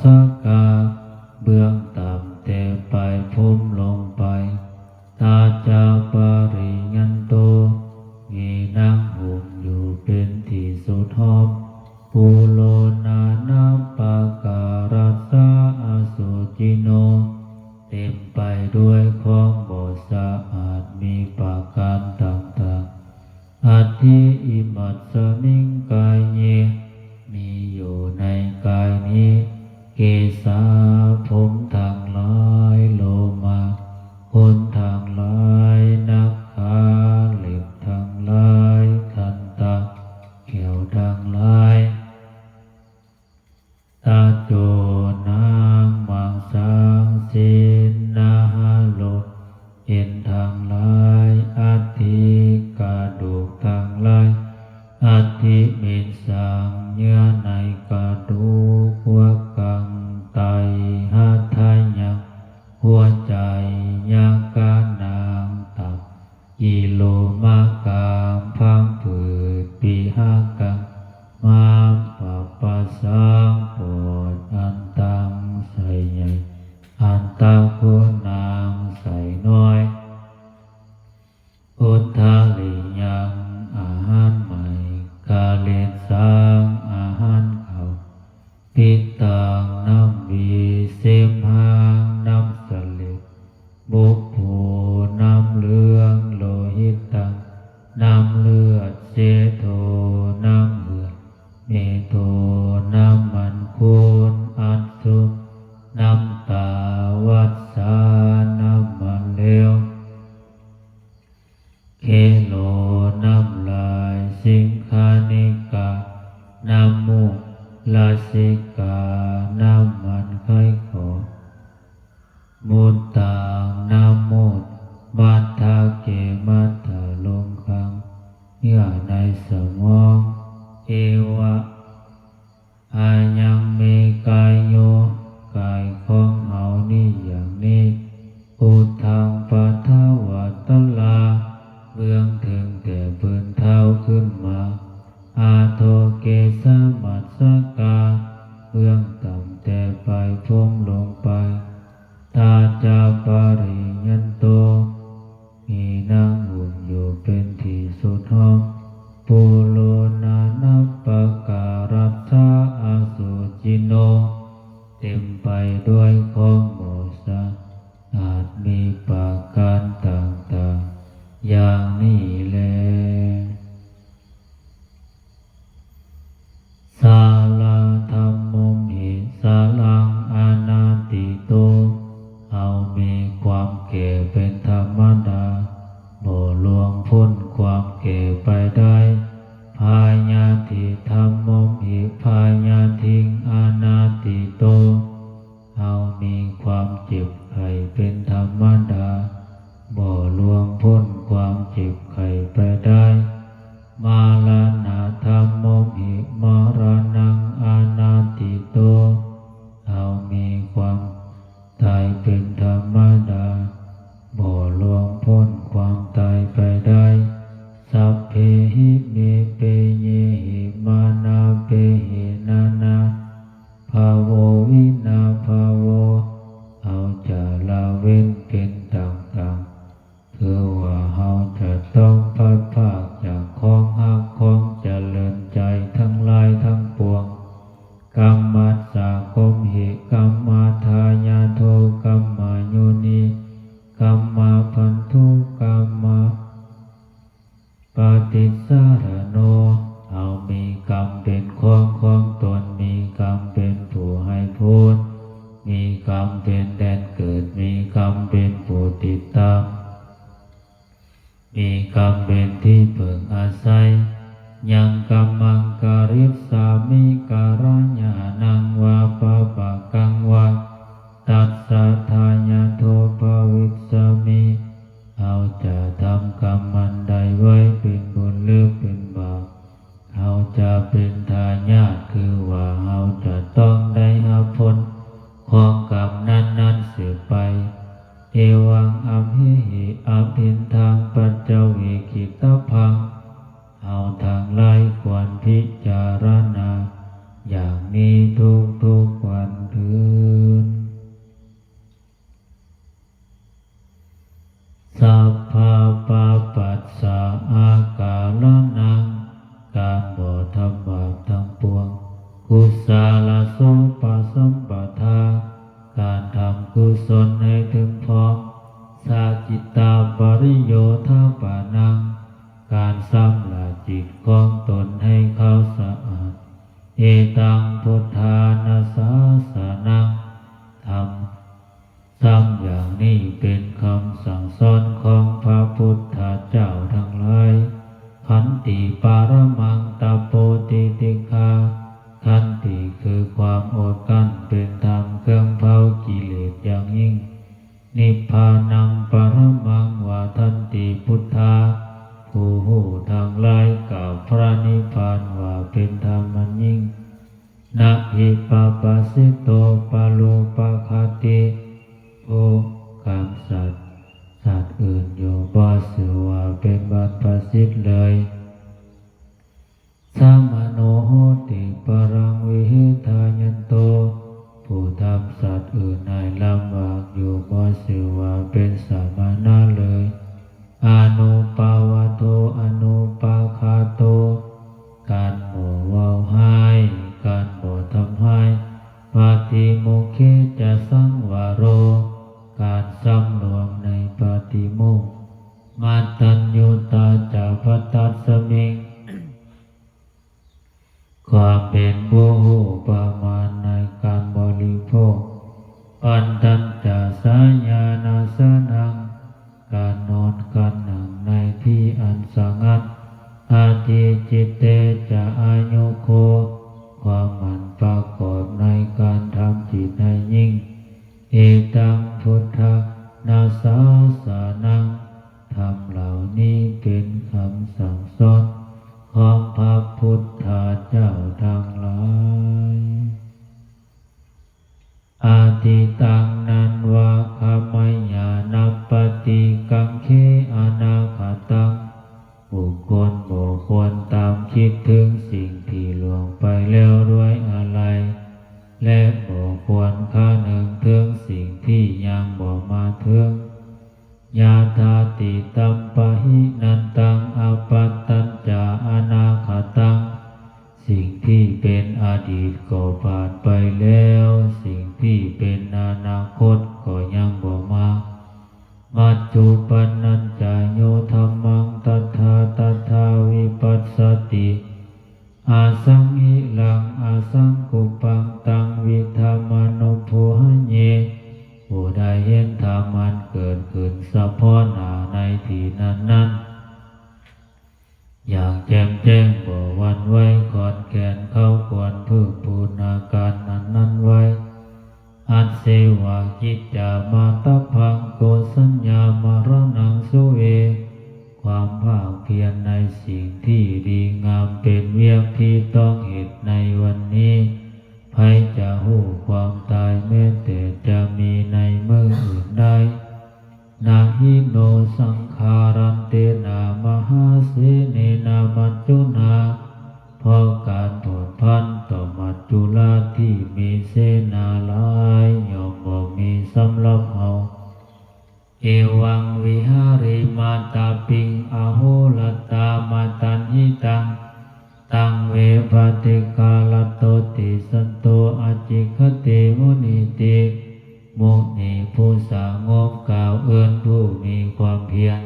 ສະກາ ເບື້ອງຕ່ຳແຕ່ປາຍພົມລົງໄປ. ຕາຈາປະລິຍັນໂຕ ມີນາງຫຸ້ມຢູ່ເປັນທີ່ສຸດຮອບ. ປຸໂລນານັບປະກາຣັດສະອະສຸຈິໂນ ເຕັມໄປດ້ວຍຄວາມບໍ່ສະອາດມີປະການຕ່າງໆ. ອັດຖິອິມັດສະມິງກາເຍ ມີຢູ່ໃນກາຍນີ້ ເກສາ ຜົມທັງຫຼາຍ ໂລມາ ຂົນທັງຫຼາຍ ນັກຂາ ເລັບທັງຫຼາຍ ທັນຕາ ແກ້ວທັງຫຼາຍ ຕະໂຈ ໜັງ ມັງສັງ ສິນນະຫາໂລ ເອັນທັງຫຼາຍ ອັດຖິ ກະດູກທັງຫຼາຍ ອັດຖິມິດສັງ ເຍື່ອໃນກະດູກ ວັກກັງ ໄຕ ຫັດຖະຍັງ ຫົວໃຈ ຍະກະໜັງ ຕັບ ກິໂລມະກາງ ພັງຜືດ ປີຫະກັງ ມາມ ປັບປະສັງ ປອດ ອັນຕັງ ໄສ້ໃຫຍ່ ອັນຕະໂຄນາງ ໄສ້ນ້ອຍ ອຸດທະລິຍັງ ອາຫານໃໝ່ ກະລິດສັງ ອາຫານເກົ່າ ປິດຕັງ ນ້ຳວີ ເສມຫັງ ນ້ຳສະເລັດ ບຸບໂພ ນ້ຳເຫຼືອງ ໂລຫິດຕັງ ນ້ຳເລືອດ ເສໂທ ນ້ຳເຫື່ອ ເມໂທ ນ້ຳມັນຂຸ້ນ ອັດສຸ ນ້ຳຕາ ວັດສາ ນ້ຳມັນເຫຼວ ເຄໂລ ນ້ຳລາຍ ສິງຄະນິກາ ນ້ຳມູກ ລະສິກາ ນ້ຳມັນໄຄຂໍ ມຸດຕັງ ນ້ຳມູດ ມັດທະເກ ມັດທະລົມຄາງ ເຍື່ອໃນສະໝອງ ເອວະ ອາຍັງເມກາໂຍ ກາຍຂອງເຮົານີ້ຢ່າງນີ້ ອຸດທັງປະທະວັດຕະລາ ເບື້ອງເທິງແຕ່ພື້ນເທົ້າຂຶ້ນມາ ອະໂທເກສະມັດສະກາ ເບື້ອງຕ່ຳແຕ່ປາຍຜົມລົງໄປ ຕາຈາປະລິຍັນໂຕ ມີນາງຫຸ້ມຢູ່ເປັນທີ່ສຸດຮອບ ປຸໂລນານັບປະກາຣັດສະອະສຸຈິໂນ ເຕັມໄປດ້ວຍຂອງບໍ່ສະອາດມີປະການຕ່າງໆ ຢ່າງນີ້ແລ. ສາລາທຳໂມຫິ ສາລັງອະນາຕິໂຕ ເຮົາມີຄວາມແກ່ເປັນທຳມະດາ ບໍ່ລ່ວງພົ້ນຄວາມແກ່ໄປໄດ້ ພະຍາທິທຳໂມຫິ ພະຍາທິງອະນາຕິໂຕ ເຮົາມີຄວາມເຈັບໄຂ້ເປັນທຳມະດາ ບໍ່ລ່ວງພົ້ນຄວາມເຈັບໄຂ້ໄປໄດ້ ມະລະນະທຳໂມຫິ ມະລະນັງອະນາຕິໂຕ ເຮົາມີຄວາມຕາຍເປັນທຳມະດາ ບໍ່ລ່ວງພົ້ນຄວາມຕາຍໄປໄດ້ ສັບເພຫິເມເປເຍຫິ ມານາເປຫິນານາ ພາໂວວິນາພາໂວ ເຮົາຈະລະເວັ້ນເປັນຕ່າງໆ ຄືວ່າເຮົາຈະຕ້ອງພັດພາກຈາກຂອງຮັກຂອງຈະເລີນໃຈທັງຫຼາຍທັງປວງ ກຳມັດສາຄົມຫິ ກຳມະທາຍາໂທ ກຳມະໂຍນີ ກຳມະພັນທຸ ກຳມະ ປະຕິສະລະໂນ ເຮົາມີກຳເປັນຂອງຂອງຕົນ ມີກຳເປັນຜູ້ໃຫ້ຜົນ ໂສປະສຳປະທາ ການທຳກຸສົນໃຫ້ເຖິງພ້ອມ, ສະຈິດຕາປະລິໂຍທາປະນັງ ການຊຳລະຈິດຂອງຕົນໃຫ້ຂາວສະອາດ. ເອຕັງ ພຸດທານະສາສະນັງ ທຳ ສາມຢ່າງນີ້ເປັນຄຳສັ່ງສອນຂອງພະພຸດທະເຈົ້າທັງຫຼາຍ. ຂັນຕິປະຣະມັງ ຕະໂປ ຕິຕິກຂາ ຂັນຕິຄືຄວາມອົດກັ້ນເປັນທຳເຄື່ອງເຜົາກິເລດຢ່າງຍິ່ງ. ນິບພານັງ ປະຣະມັງ ວັດທັນຕິ ພຸດທາ ຜູ້ຮູ້ທັງຫຼາຍກ່າວພະນິບພານວ່າເປັນທຳອັນຍິ່ງ. ນະຫິ ປັບປະສິດໂຕ ປະໂລພະຄະຕິ ຜູ້ກຳຈັດສັດອື່ນຢູ່ບໍ່ຊື່ວ່າເປັນບັບປະສິດເລີຍ. ສະມະໂນ ໂຫຕິ ປະລັງ ວິຫິທາຍັນໂຕ ຜູ້ທຳສັດອື່ນໃຫ້ລຳບາກຢູ່ບໍ່ຊື່ວ່າເປັນສະມະນະເລີຍ. ອະນຸປະວາໂທ ອະນຸປະຄາໂຕ ການບໍ່ເວົ້າຮ້າຍ ການບໍ່ທຳຮ້າຍ. ປະຕິໂມເຂ ຈະ ສັງວະໂຣ ການສຳລວມໃນປະຕິໂມກ. ມັດຕັນຍູຕາ ຈະ ພັດຕັດສະມິງ ຄວາມເປັນຜູ້ຮູ້ປະມານໃນການບໍລິໂພກ. ປັນຕັນຈະ ສະຍານາສະນັງ ການນອນການນັ່ງໃນທີ່ອັນສະຫງັດ. ອະທິຈິດເຕ ຈະ ອາຍຸໂຄ ຄວາມໝັ້ນປະກອບໃນການທຳຈິດໃຫ້ຍິ່ງ. ເອຕັງ ພຸດທານະສາສະນັງ ທຳເຫຼົ່ານີ້ເປັນຄຳສັ່ງສອນຂອງພະພຸດທະເຈົ້າທັງຫຼາຍ. ອະດີຕັງ ນັນວາຄະໄມຍານັບປະຕິກັງເຂ ອະນາຄະຕັງ ບຸກຄົນບໍ່ຄວນຕາມຄິດເຖິງສິ່ງທີ່ລ່ວງໄປແລ້ວດ້ວຍອາໄລ ແລະ ບໍ່ຄວນຄະນຶງເຖິງສິ່ງທີ່ຍັງບໍ່ມາເຖິງ. ຍະຖາຕິຕັມປະຫິ ນັນຕັງ ອະປັດຕັນຈະ ອະນາຄະຕັງ ສິ່ງທີ່ເປັນອະດີດກໍຜ່ານໄປແລ້ວ, ສິ່ງທີ່ເປັນອະນາຄົດກໍຍັງບໍ່ມາ. ປັດຈຸບັນນັນຈະ ໂຍທຳມັງ ຕັດຖາ ຕັດຖາວິປັດສະຕິ ອະສັງຫິລັງ ອະສັງກຸປັງ ຕັງ ວິທຳມະໂນ ໂພຫະເຍ ຜູ້ໃດເຫັນທຳອັນເກີດຂຶ້ນສະເພາະໜ້າໃນທີ່ນັ້ນໆ ຢ່າງແຈ່ມແຈ້ງ ບໍ່ຫວັ່ນໄຫວຄອນແຄນ ເຂົາຄວນເພີ່ມພູນອາການອັນນັ້ນໄວ້. ອັດເສວະກິດຈາມາຕະພັງ ໂກສັນຍາມະລະນັງ ສຸເວ ຄວາມພາກພຽນໃນສິ່ງທີ່ດີງາມເປັນວຽກທີ່ຕ້ອງເຮັດໃນວັນນີ້. ໃຜຈະຮູ້ຄວາມຕາຍແມ້ແຕ່ຈະມີໃນມື້ອື່ນໄດ້. ນະຫິໂນ ສັງຂາຣັນເຕນະ ມະຫາເສເນນະ ມັດຈຸນາ ເພາະການພົວພັນຕໍ່ມັດຈຸລາທີ່ມີເສນາຫຼາຍ ຍ່ອມບໍ່ມີສຳລັບເຮົາ. ເອວັງວິຫາຣິມາຕະປິງ ອະໂຫລະຕາມະຕັນຫິຕັງ ຕັງເວ ປະຕິກາລັດໂຕ ຕິສັນໂຕ ອະຈິກຂະຕິ ມຸນີຕິ. ມຸນີຜູ້ສະຫງົບກ່າວເອີ້ນຜູ້ມີຄວາມພຽນ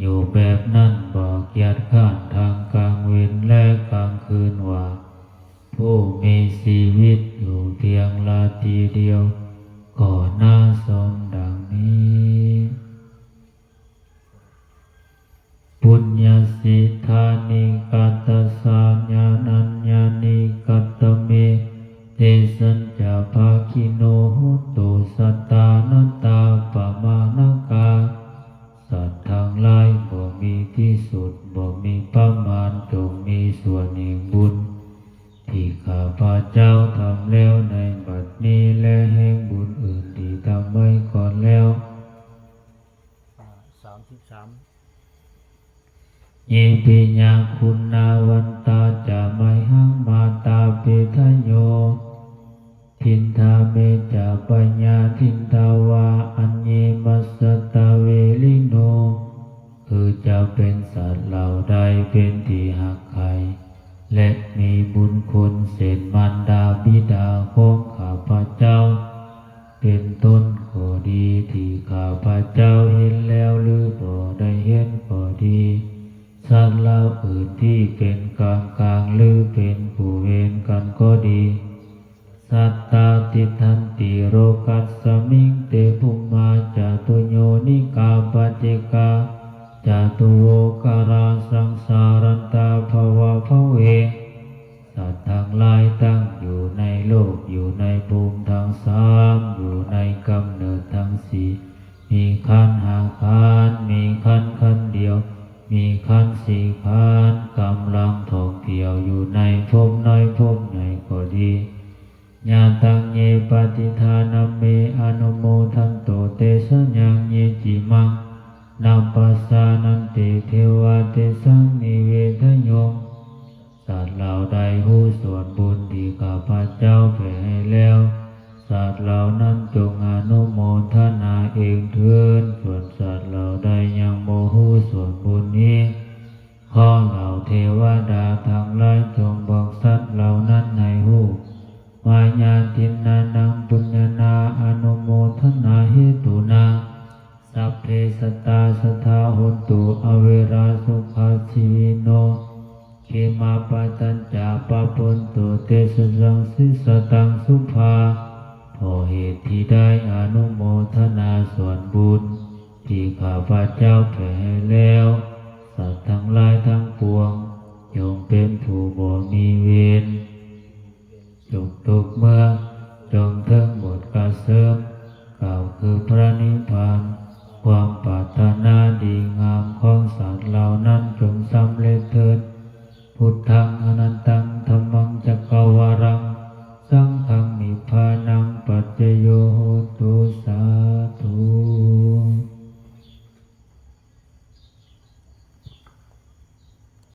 ຢູ່ແບບນັ້ນບໍ່ກຽດຄ້ານທັງກາງເວັນແລະກາງຄືນວ່າ ຜູ້ມີຊີວິດຢູ່ພຽງລາຕີດຽວກໍໜ້າຊົມດັ່ງນີ້. ປຸນຍະສິດຖານິ ກະຕະສາຍານັນຍານິ ກະຕະເມ ເຕສັນຈະພາກິໂນ ໂຫຕຸ ສັດຕານັດຕາ ປະມານະກາ. ສັດທັງຫຼາຍບໍ່ມີທີ່ສຸດ ບໍ່ມີປະມານ ຈົ່ງມີສ່ວນແຫ່ງບຸນທີ່ຂ້າພະເຈົ້າທຳແລ້ວໃນບັດນີ້ ແລະ ແຫ່ງບຸນອື່ນທີ່ທຳໄວ້ກ່ອນແລ້ວ. ສາມສິບສາມ ເຍປິຍາຄຸນນາວັນຕາ ຈະ ມະຫັງ ມາຕາປິທະໂຍ ທິນທາເມ ຈະ ປະຍາທິນທາວາ ອັນເຍ ມັດສະຕະເວລິໂນ ຄືຈະເປັນສັດເຫຼົ່າໃດເປັນທີ່ຮັກໃຄ່ ແລະ ມີບຸນຄຸນເຊັ່ນມັນ Sattā tiṭṭhanti lokasmiṃ, te bhummā cātuyyonigā paṭigā, cātuvokārā saṃsārantā bhavabhave. ສັດທັງຫຼາຍຕັ້ງຢູ່ໃນໂລກ ຢູ່ໃນພູມທັງສາມ ຢູ່ໃນກຳເນີດທັງສີ່ ມີຂັນຫ້າຂັນ ມີຂັນຂັນດຽວ ມີຂັນສີ່ຂັນ ກຳລັງທ່ອງທ່ຽວຢູ່ໃນພົບນ້ອຍພົບໃຫຍ່ກໍດີ. Yadaṃ ye patiṭṭhā nāme anumodanto, tesañca ye cimaṃ na pajānanti, devā tesaṃ nivedayyuṃ. ສັດເຫຼົ່າໃດຮູ້ສ່ວນບຸນທີ່ຂ້າພະເຈົ້າແຜ່ໃຫ້ແລ້ວ ສັດເຫຼົ່ານັ້ນຈົ່ງອະນຸໂມທະນາເອງເທີ້ນ, ສ່ວນສັດເຫຼົ່າໃດຍັງບໍ່ຮູ້ສ່ວນບຸນນີ້ ຂໍເຫຼົ່າເທວະດາທັງຫຼາຍຈົ່ງບອກສັດເຫຼົ່ານັ້ນໃຫ້ຮູ້. Mayā dinnānaṃ puññānaṃ anumodanāhetunā, sabbe sattā sadā hontu averā sukhajīvino. Khippaṃ pattañca pāpetha, tesañca sessataṃ subhā. ເພາະເຫດທີ່ໄດ້ອະນຸໂມທະນາສ່ວນບຸນທີ່ຂ້າພະເຈົ້າແຜ່ໃຫ້ແລ້ວ, ສັດທັງຫຼາຍທັງປວງ ຈົ່ງເປັນຜູ້ບໍ່ມີເວນ ຈົງຕົກເມືອ